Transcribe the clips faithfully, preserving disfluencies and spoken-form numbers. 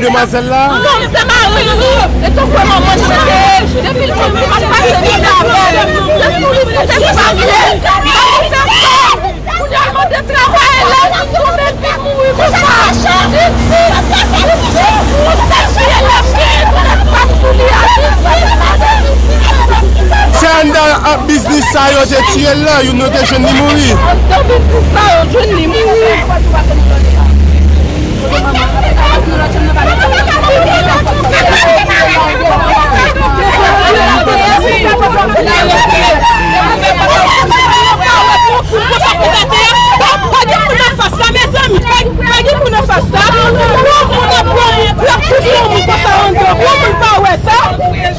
Demwazèl la? Non, se mari m. E tou kwè manman chante. Depi l piti, m ap pase li avè l. Se sou li m te pase. Kounye a mande travay la, pou mèt li mouri konsa. Jistis! Jistis! Pou sèch elèv ki pou fè sou li a, jistis! Se anndan, a, biznis sa yo te tiye l la, youn yo te jwenn li mouri. Anndan biznis sa yo jwenn li mouri.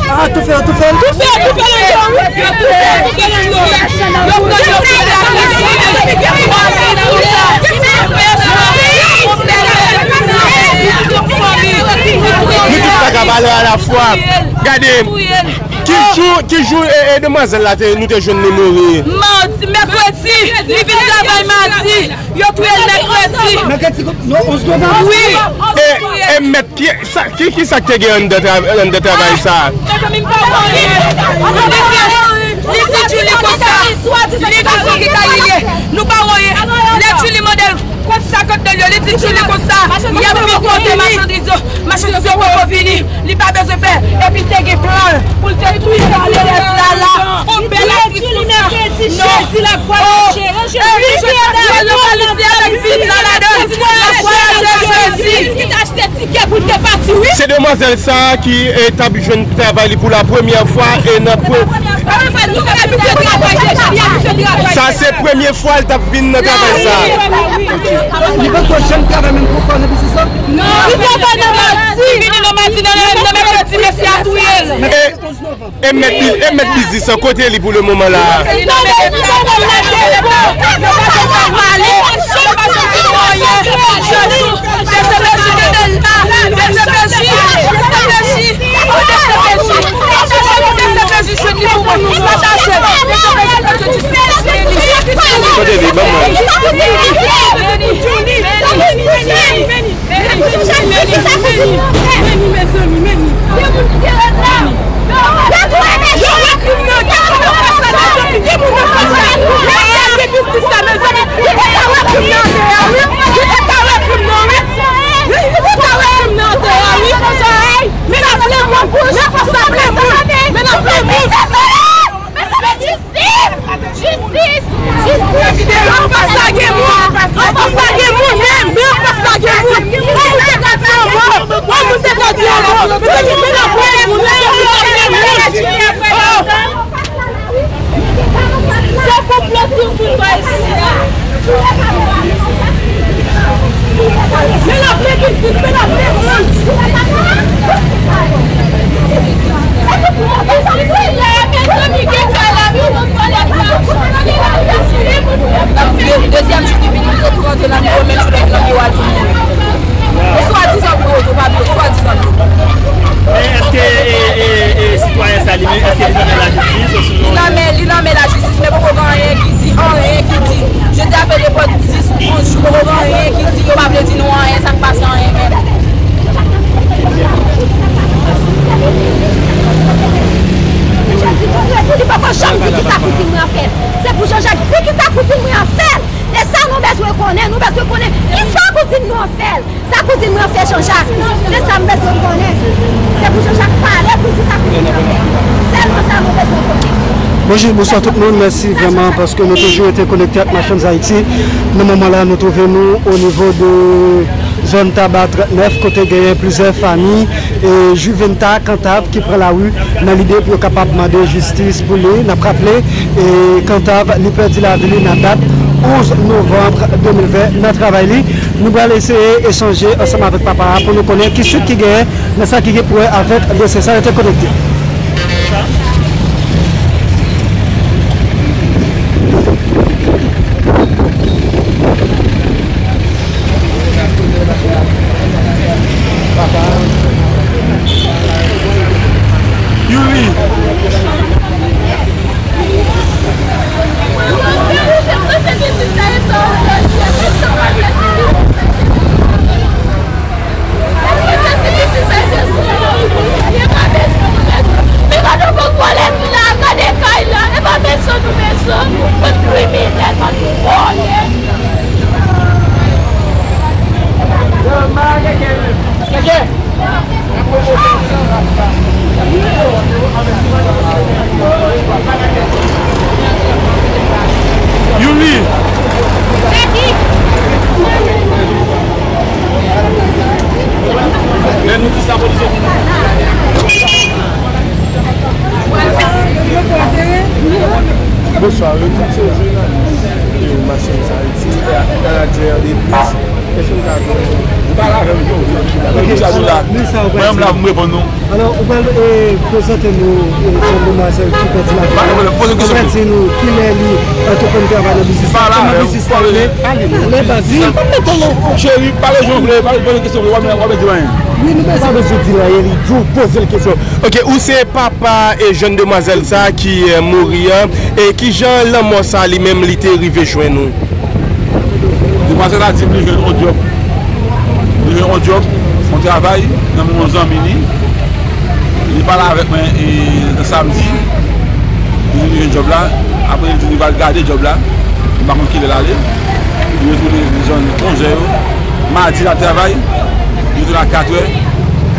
Ah, toufe, toufe. Toufe, toufe. Nou tout pa ka pale alafwa. Gade, ki jou, ki jou, e, e, demwazèl la te, nou te jwenn li mouri? Madi, mèkredi, li vin travay madi, yo touye l mèkredi. Mèkredi, non, onz novanm. Wi. E, e mèt, ki, sa, ki, ki sa k te gen anndan tra-, anndan travay sa? Mezanmi, m pa konnen. Li di Julie konsa. Li di Julie ki kay li ye. Nou pa wè. Lè Julie mande l kot sa, kot dèl yo, li di Julie konsa. Y ap vin poze machandiz yo. Machandiz yo poko vini. Li pa bezwen pè. Epi l te gen plan l pou l te touye Valerès la la. On bèl aktris konsa. Non. Oh, eh, jodi a, yo pa liste avèk vit la ladan l. Nan vwayaj Jezi. Ki t achte tikè pou l te pati, wi. Se demwazèl sa a ki, eh, t ap jwenn travay li pou la premyè fwa, e nan pre- Sa se premye fwa l t ap vin nan travay sa. Li poko janm travay menm pou fè nan biznis lan? Non, li travay nan madi. Li vini nan madi, nan, nan mèkredi, mesye a touye l. E, e mèt bi-, e mèt biznis lan, kote li pou le moman la? Li nan mèt, li nan mèt depo. Kote li, ban mwen. Men n ap plen moun, men n ap plen moun, men n ap plen moun, men n ap plen moun. Jistis! Jistis! Jistis! Anfas la gen moun! Anfas la gen moun menm! Men anfas la gen moun! Yon moun te ka di yon mo! Yon moun te ka di yon mo! Men n ap plen moun! Men n ap plen moun! Oh! Se konplo tout moun bay isi a. Men l ap vle jistis, men l ap vle rann. Dezyèm jou li vini, li tou rantre nan biwo, menm jou li vini nan biwo a tou. Swadizan pou oto, pa bliye, swadizan. Men èske, e, e, e, sitwayen sa li menm, èske li nan men lajistis osinon? Li nan men, li nan men lajistis, men poko gen anyen ki di, anyen ki di. Jodi a fè depòt dis, onz jou, poko gen anyen ki di, yo pa vle di nou anyen, sa k pase anyen menm. Jodi vandredi, li poko janm di kisa kouzin mwen an fè. Se pou Jean Jacques di kisa kouzin mwen an fè. E sa nou bezwen konnen, nou bezwen konnen kisa kouzin nou an fè. Sa kouzin mwen an fè Jean Jacques, se sa m bezwen konnen. Se pou Jean Jacques pale pou l di sa kouzin mwen an fè. Sèlman sa nou bezwen konnen. Bonjou, bonswa tout moun. Mèsi vrèman paske nou toujou rete konekte ak Machans Ayiti. Nan moman la, nou twouve nou o nivo de zòn Taba trannèf, kote genyen plizyè fanmi e Juventa Kantav ki pran lari nan lide pou yo kapab mande jistis pou li. N ap raple, e, Kantav, li pèdi lavi li nan dat onz novanm de mil ven nan travay li. Nou pral eseye echanje ansanm avèk papa a pou nou konnen ki swit ki genyen nan sa ki gen pou wè avèk dosye sa. Rete konekte. Youri. Youri. Lè nou di sa, polis yo. Bonswa, wi, tout se jounalis. E machin sa, ti, e, manager de plis. Èske m ka jwenn ou? Ou pale avè m, yo. Ok, sa nou la. Mwen, m la pou m reponn nou. Alò, ou pral, e, prezante nou, e, jèn demwazèl ki pèdi lavi l la. Ou pral di nou kilè li antreprèn travay nan biznis la, kòman biznis la rele. Ale, baz, vin, pa mete non. Cheri, pale jan w vle, pale, pale kesyon w vle, w ap, w ap di anyen. Wi, nou bezwen di l anyen, li di w poze l kesyon. Ok, ou se papa e jèn demwazèl sa ki, e, mouri an, e kijan lanmò sa li menm li te rive jwenn ou? Demwazèl la di m li jwenn yon djòb. Li jwenn yon djòb, yon travay, nan men yon zanmi li. Li pale avèk mwen, e, nan samdi. Li di li jwenn djòb la. Apre, li di li pral gade djòb la. Li pa konn kilè l ale. Li retounen zòn onzè yo. Madi, l al travay. Li retounen a katrè.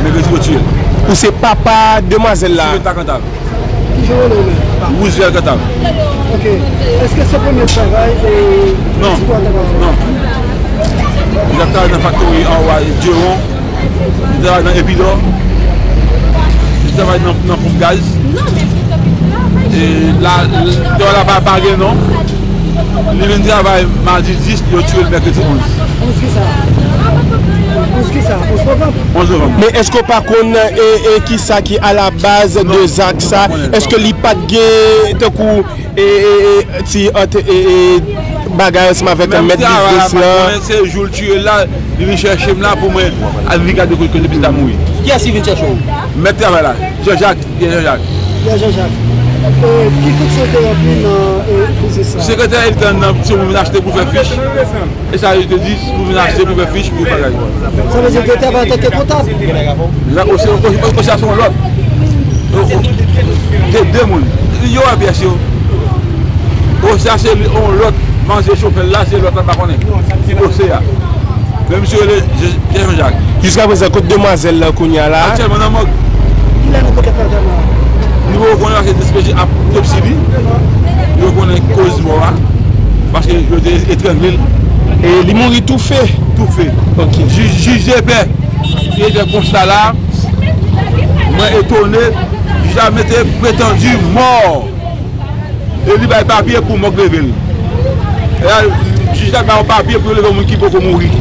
Mèkredi, yo tiye l. Ou se papa demwazèl la? Steven Takantav. Ki jan w rele w menm? Roosevelt Cantave. Ok. Èske se premye travay, e, non, ti travay? Non. Li t ap travay nan faktori anwo a Dieron. Li travay nan Epidor. Li travay nan, nan ponp gaz. E la, travay la pa, pa gen non. Li vin travay madi dis, yo tiye l mèkredi onz. Onz kisa? Onz kisa? Onz novanm? Onz novanm. Men èske w pa konn, e, e, kisa ki alabaz de zak sa? Èske li pa t gen, tankou, e, e, e, ti ant-, e, e, bagay ansanm avèk mèt biznis la? Menm travay a, pa konnen, se jou l tiye l la, li vin chèche m la pou mwen al vin gade kote, kote pitit la mouri. Kiyès ki vin chèche w? Mèt travay la, Jean Jacques. Pierre Jean-Jacques. Pierre Jean-Jacques. E, ki fonksyon w te ranpli nan, e, biznis la? Sekretè Hilton nan, se moun vin achte pou fè fich. E sa yo te di, pou vin achte pou fè fich, pou bagay. Sa vle di w te travay antanke kontab? La, o, se, o, o, o, sa se yon lòt. O, o, de, de moun. Yo wè pyès yo. O, sa se li, yon lòt. Manzè chofè l la, se lòt la, m pa konnen. O, se a. Men misye rele Je-, Pierre Jean-Jacques. Jiskaprezan, kot demwazèl la kounye a la? Aktyèlman nan mòg. Kilè nou pote fè antèman an? Nou poko konnen paske D C P J ap otopsi li. Yo konnen koz mò a. Paske yo te etrangle l. E li mouri toufe? Toufe. Ok. Jij, jij de pè, li fè konsta la. Mwen etone, jij la mete prétendu mort. E li bay papye pou mòg leve l. E la, jij la ba yon papye pou yo leve yon moun ki poko mouri.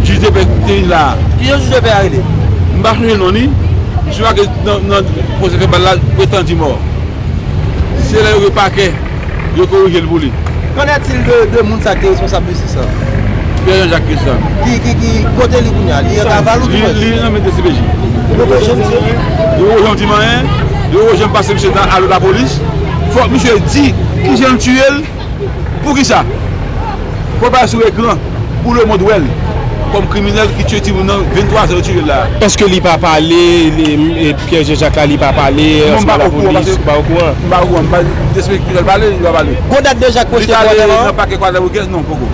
Jij de pè te vin la a. Kijan jij de pè a rele? M pa sonje non li. Misye make nan, nan pwosè vèbal la, prétendu mort. Se lè yo rive pakè, yo korije l pou li. Qu'en est-il de, de moun sa ki te responsab de Pierre Jean-Jacques Christian. Ki, ki, ki kote li kounye a? Li an kaval ou ki mwen? Li, li nan men D C P J. Yo poko janm di m anyen. Yo poko janm pase misye nan alo lapolis. Fòk misye di kijan l tiye l. Poukisa? Fòk l bay sou ekran pou lemonn wè l kòm kriminèl ki tiye timoun nan venntwa zan yo tiye l la. Èske li pa pale, li, e, Pierre Jean-Jacques la, li pa pale ansanm ak lapolis, ou pa okouran? M pa okouran, m pa, depi lè l pale, li pa pale. Gon dat deja k pwoche pou antèman an? Li t ale nan pakè Kwadèboukè? Non, poko.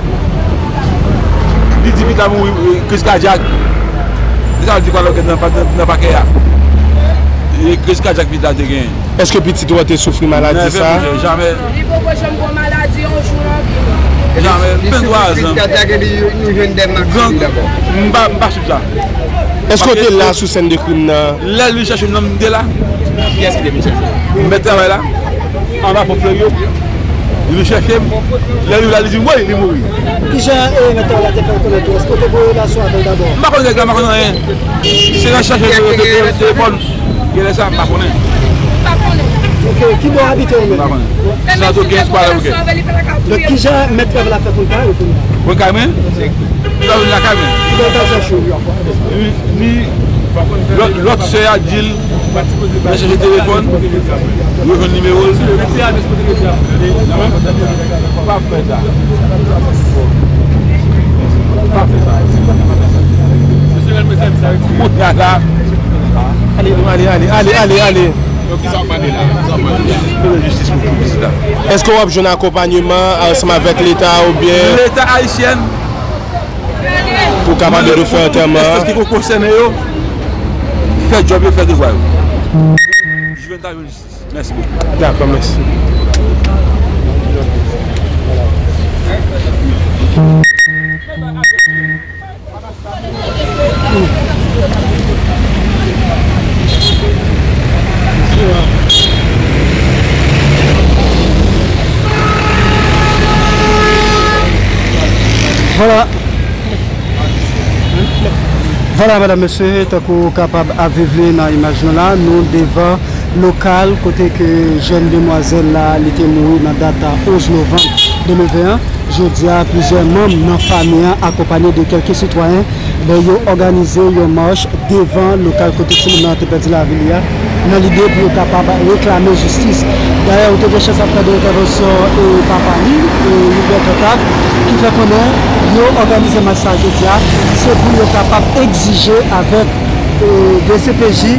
Li di pitit la mouri, e, kriz kadyak. Se sa l di Kwadèboukè nan, nan, nan pakè a. E kriz kadyak pitit la te genyen. Èske pitit ou an te soufri maladi sa? Nève, monchè, jamè. Li poko janm gon maladi yon jou nan vi l. Jamè, venntwa zan. Li soufri kriz kadyak epi nou jwenn de mak sou li ankò. M pa, m pa swiv sa. Èske w te la sou sèn de krim nan? Lè l vin chèche m nan, m te la. Kiyès ki te vin chèche w? Mèt travay la. Anba pòt Fleuryo. Li vin chèche m. Lè l rive la, li di m, wi, li mouri. Kijan, e, mèt travay la te fè rekonèt ou? Èske w te gen relasyon avè l dabò? M pa konn nèg la, m pa konn anyen. Se nan chache de, de, de telefòn. Genlè sa, m pa konnen. M pa konnen. Ok, ki bò w abite ou menm? M pa konnen. Santoken, Kwadèboukè. Donk, kijan mèt travay la fè konn kay ou kounye a? Konn kay mwen? Li pa vin lakay mwen. Li pa al chache w. Li, li, lòt, lòt sè a di l, men chèche telefòn, yo jwenn nimewo l. Pa fè sa. Pa fè sa. Kounye a la. Ale, ale, ale, ale, ale, ale. Donk, kisa w ap mande la? Kisa w ap mande la? Bezwen jistis pou, pou pitit la. Èske w ap jwenn akonpanyeman ansanm avèk Leta oubyen? Leta ayisyèn, Pou kapab yo fè antèman an. Ki konsène yo, fè djòb yo, fè devwa yo. Juventa jwenn jistis. Mèsi bokou. Dakò, mèsi. Vwala. Vwala, medam, mesye, tankou w kapab ap viv li nan imaj nou la, nou devan lokal kote ke jèn demwazèl la, li te mouri nan dat onz novanm de mil venn an. Jodi a, plizyè manm nan fanmi an, akonpanye de kèlke sitwayen, ben, yo òganize yon mach devan lokal kote timoun nan te pèdi lavi li a, nan lide pou yo kapab reklame jistis. Dayè, ou te gen chans ap tande entèvansyon, e, papa li, e, Hubert Cantave, ki fè konnen yo òganize mach sa jodi a, se pou yo kapab egzije avèk, e, D C P J,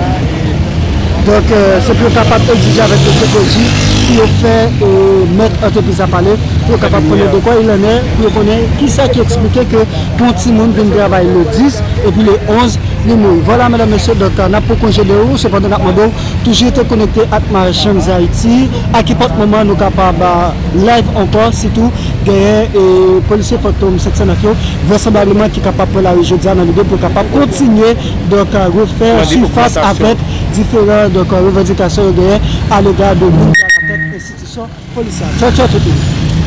donk, e, se pou yo kapab egzije avèk D C P J pou yo fè, e, mèt antrepriz la pale, pou yo kapab konnen de quoi il en est, pou yo konnen kisa ki eksplike ke yon timoun vin travay le dis, epi le onz, li mouri. Vwala, medam, mesye, donk, n ap pran konje de ou, sepandan, n ap mande w toujou rete konekte ak Mach Channel Haiti, a ki pòt moman nou kapab, a, live ankò, sitou genyen, e, polisye Fantom senk san nèf yo, vrèsanblableman, ki kapab pran lari jodi a nan lide pou kapab kontinye, donk, a, refè sifas avèk diferan, donk, a, revandikasyon yo genyen alega de moun ki alatèt enstitisyon polis la. Tchao, tchao tout moun.